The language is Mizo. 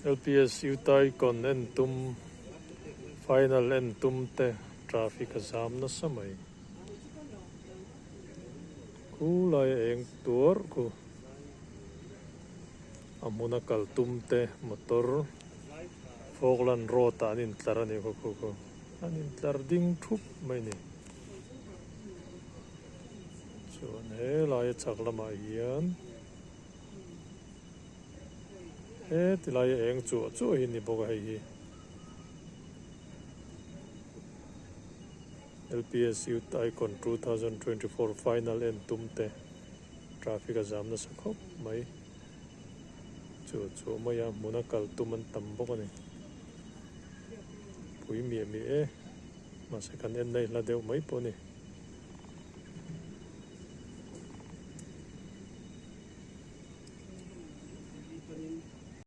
LPS Utaicon en tum final en tum te traffic a zam nasa mai. Khu laia eng tuar khu a hmuna kal tum te motor Falkland road ah an intlar a ni khaw khu khu an intlar ding thup mai a ni. Chuan helaia chak lamah hian heti laia eng chuah chuah hi a ni bawk a hei hi. LPS Youth Icon 2024 final en tum te traffic a zam nasa khawp mai. Chu chu mai a hmuna kal tum an tam bawk a ni. Pui miah miah e mahse kan en na i hla deuh mai pawh a ni.